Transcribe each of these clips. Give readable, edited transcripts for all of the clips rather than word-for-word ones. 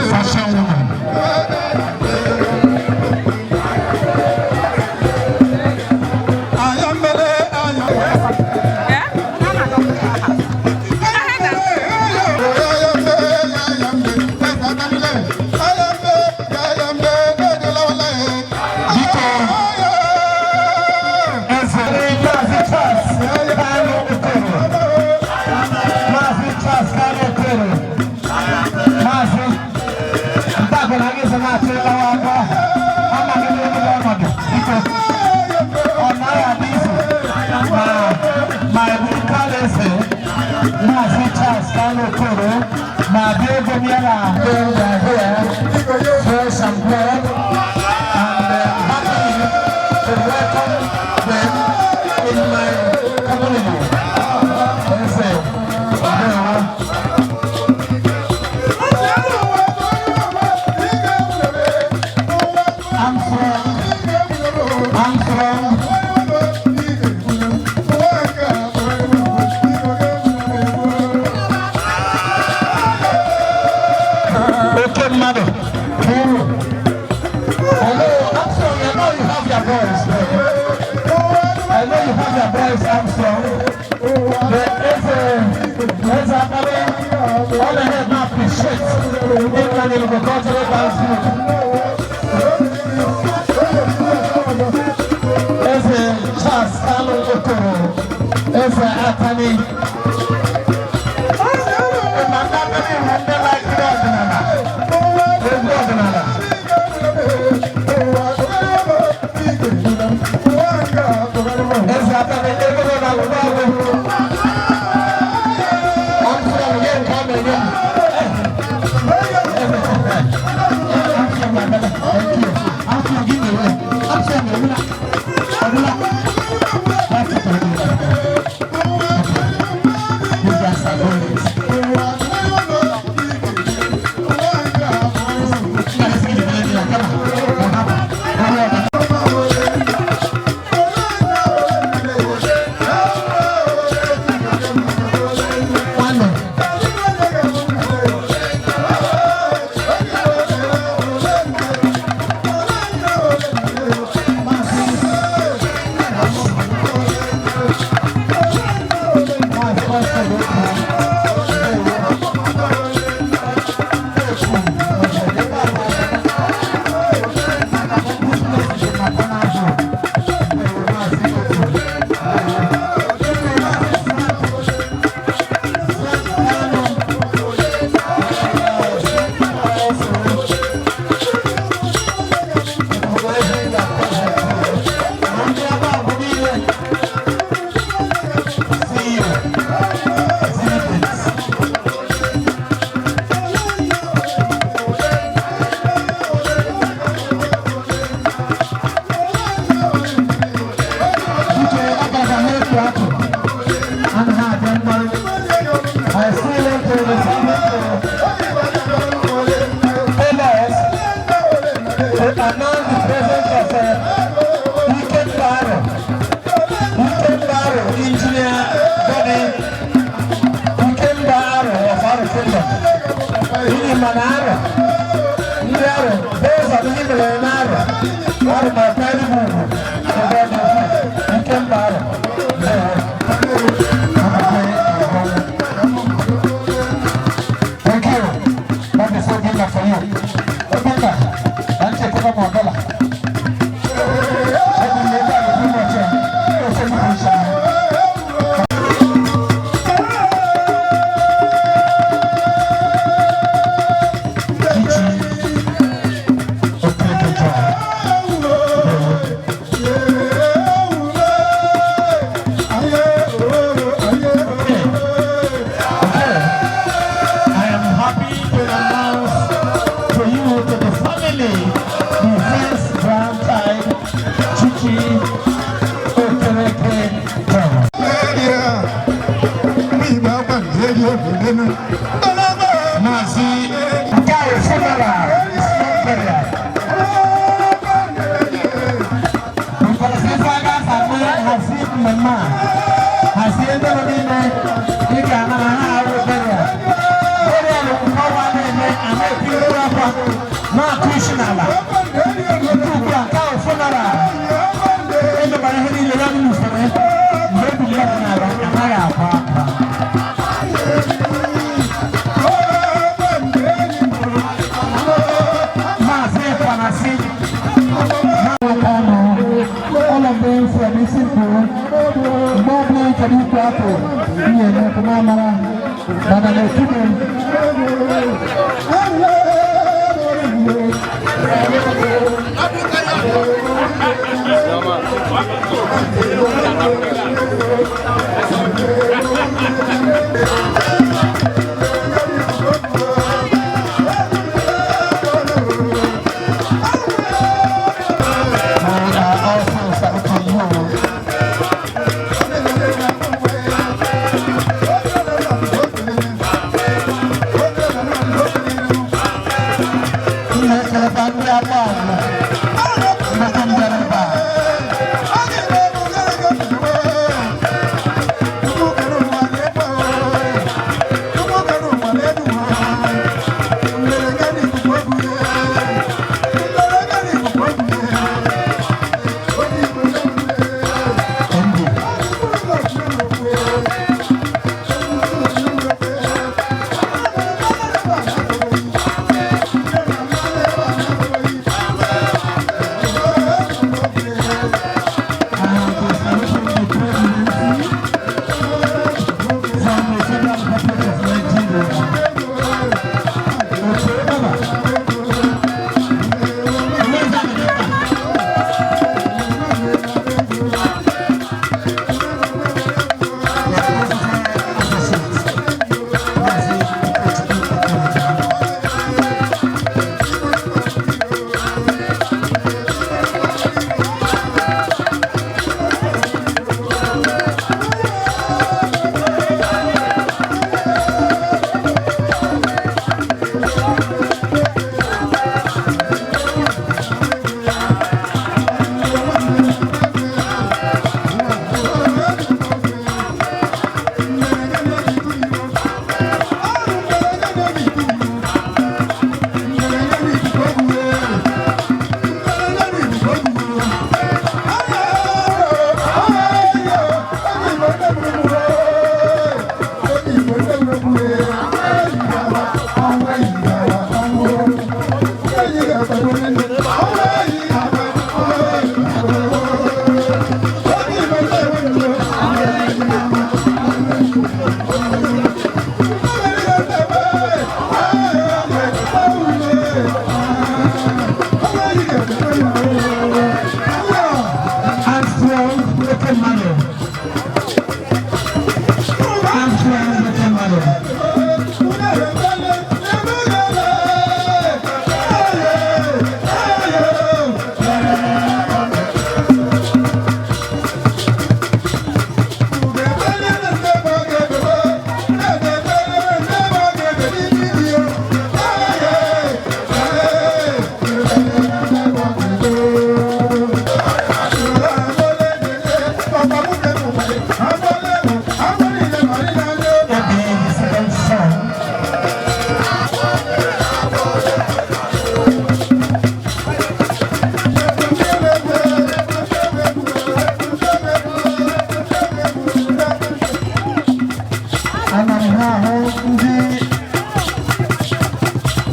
Fashion woman. Biko, Eze Maazị Charles Kanu Okoro. Maazị Charles Kanu Okoro. Maazị Ntakụ na gị so na-achọ ịlawa aka. Amaghị m ebe ọnọdụ. Biko, ọ naghị adị izu ma ma eburu eze Maazị Charles Kanu Okoro ma bịa ego m ya na here, fresh and blood, and happy to welcome them in my community. Eze, ndewo. I'm from Oke mmadụ. Kuru. Hello, Armstrong, I know you have your voice. I know you have your voice, Armstrong. The Eze, Eze Akale, all ahead now appreciate England Cultural Dance Group. Eze Charles Kanu Okoro, Eze Atani. Ịma ndị Atani bụ ndị like ọdịnala, egwu ọdịnala. Eze Atani, ego nọ na ụgbọ ọgwụ. Armstrong, nye nke ọ na-enye m. Armstrong, my brother, thank you. Armstrong, give me away. Armstrong, Obula. Obula. That's it already. You guys are going. Come on. One. See you. Exhibit. Biko, agara m efu akụ. Anaghị abịa mgbaru. I still want to receive tell us to announce the presence of Ikemba Aro. Ikemba Aro, Engineer Body. Ikemba Aro of Aro Kingdom. Ini mana Aro? Ndị Aro, based on ihe mere na Aro. Aro ma tell you Ikemba Aro. Ndewo. Thank you. That is so good for you. Obinna, I'm taking up my dollar. Obinna, Maazị nke a wụ funeral, it's not burial. Because ife aga eme hazie mmemme a, hazie ndị nọ n'ime, ị ga-ama na ha arụ burial. Burial bụ nke ọnwa na-eme a na-eti mkpu akwa, na-akụ isi n'ala. Nke ugbu a, nke ahụ funeral, emebara ihe niile ya n'usoro mgbe ebili ya n'ala, anaghị akwa akwa. Maazị Ekwanasị. All of them from Isimpu, mgbe ọbụla ị chọrọ ikwu apụ ihe eme mara mana na ekime. We are also saluting you. Na-ekelekwa ndị aka azụ nnukwu mbịara ebe a. MD. And the solution to presidency from the Federal Republic of Nigeria. Okay, Baba. Where's that minister? The associate, Mazi Okechukwu. Armstrong Oke Mmadụ. Armstrong Oke Mmadụ. Obi, the second son. Ana m ha ahụ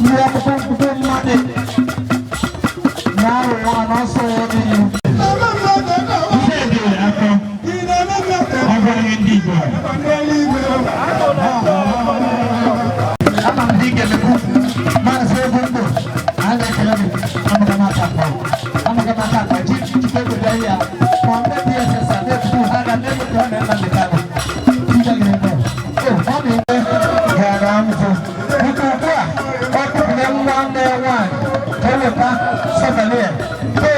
ndị akwụkwọ mkpụkpụ mmadụ na-arụ nwa n'ọsọ ya n'ihu. Ndị ebiri afọ, ọ bụghị ndị Igbo. Ama m dị Igemekwu, Maazị Egwumgbo, a na-ekele gị, amaghị m aka akpa, amaghị m aka akpa, ji njikwa ego bịa ya, ma ndị DSS a na-ebutu ha ga na-ebutu ha na Nnamdi Kanu. Ndị ga-eme. O, ọ na-eme gara nkwụ. Biko ugbu a, ọ kpụpụrụ nwanne ya nwaanyị ka o weta souvenir. So,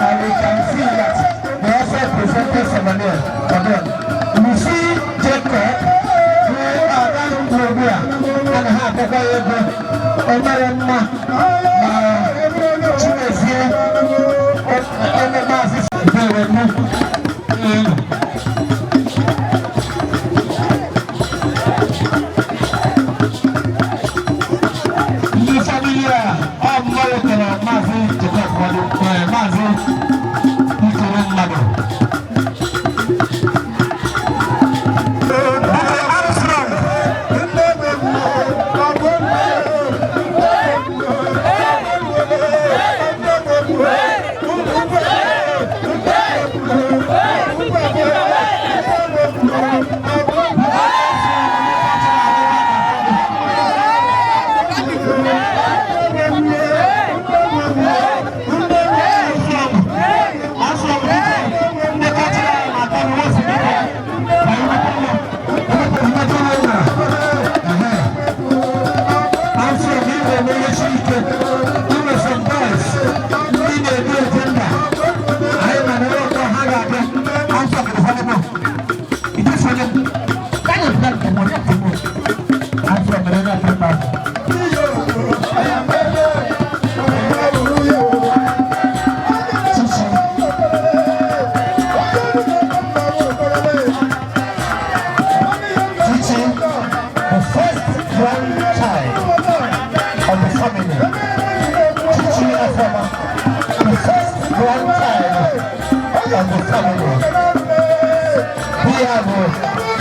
and we can see that they also presented souvenir for them. Lucy Jacob, who are ugbu a, a Ha akpọkwa ya ego o mere mma na Chimezie onye Maazị Ndewo. Ndị family a, ọ mmadụ kere Maazị Jacob Mmadụ, Maazị Ikoro Mmadụ. Armstrong. Chichi, the first grandchild of the family. Chichi Afoma, the first grandchild of the family. We have